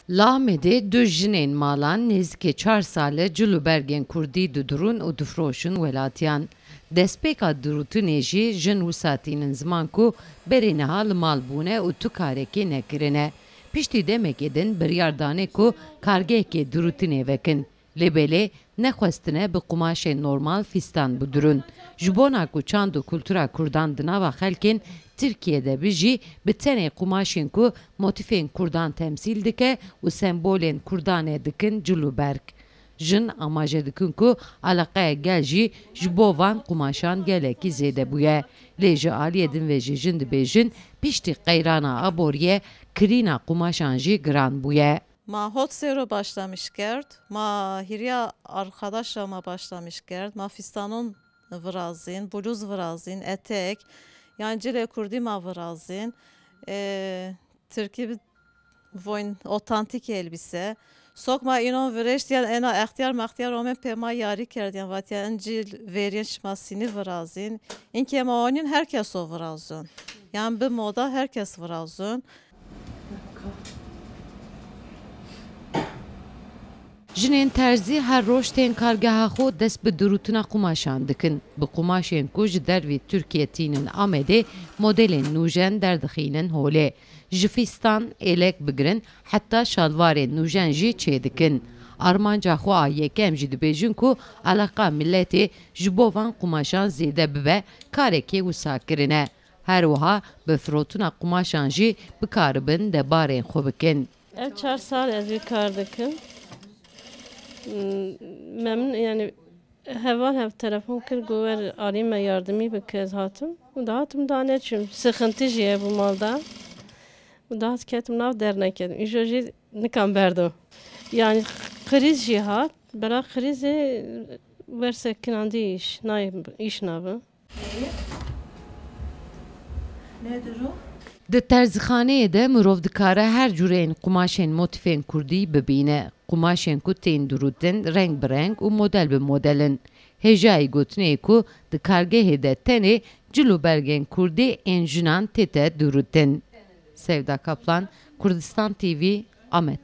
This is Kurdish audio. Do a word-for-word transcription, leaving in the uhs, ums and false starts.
Li Amedê du jinên malan nêzikê çar sal e cil û bergên kurdî didirûn û difroşin welatiyan. Destpêka dirûtinê jî jin wisa tînin ziman ku berê niha li mal bûne û tu karekê nekirine. Piştî demekê din biryar danê ku kargehekê dirûtinê vekin. Lê belê nexwestine bi qumaşên normal fîstan bidirûn. Ji bona ku çand û kultura kurdan di nava xelkên Tirkiyê de bijî, bi tenê qumaşên ku motîfên kurdan temsîl dike û sembolên kurdanê dikin cil û berg. Jin amaje dikin ku eleqeya gel jî ji bo van qumaşan gelekî zêde bûye. Lê ji aliyê din ve jî jin dibêjin, piştî qeyrana aboriyê kirîna qumaşan jî giran bûye. Ma hot sero başlamiş kerd. Ma hiriya arkadaşla ma başlamiş kerd. Ma fistanon virazîn, blûz virazîn, etek. Yan cilê kurdî ma virazîn. E, tirkî bi voyn otantik elbise. Sok ma înon virêşt yan ena extiyar mextiyar omen pê ma yarî kerd yan vat yan in cil veriyên şima sînî virazîn. Inkê ma onîn her keso virazon. Yan bi moda her kes virazon. Jinên terzî her roj tên kargeha xwe dest bi dirûtina qumaşan dikin. Bi qumaşên ku ji dervî Tirkiye tînin Amedê modelên nûjen derdixînin holê. Ji fîstan, êlek bigirin heta şalvarên nûjen jî çêdikin. Armanca xwe a yekem jî dibêjin ku eleqa miletê ji bo van qumaşan zêde bibe, karekê wisa kirine. Her wiha bi firotina qumaşan jî bikaribin debarên xwe bikin. Ev çar sal ez vî kar dikim. Hmm, memnun, yani heval hev telefon kir, got, "Wer alî me yardimî bike." Ez hatim. Û dihatim da neçûm. Sıkıntı jî hebû malda. Û dihat ketim nav dernekê. Îjo jî nikam berdo. Yani kriz jî hat. Bela krizê wer sekinandî îş, nayê îş nabe. Di terzixaneyê de mirov dikare her cûreyên qumaşên motîfên kurdî bibîne. Qumaşên ku tên dirûtin reng bi reng û model bi model in. Hêjayî gotinê ye ku di kargehê de tenê cil û bergên kurdî ên jinan tête dirûtin. Sevda Kaplan, Kurdistan T V, Amed.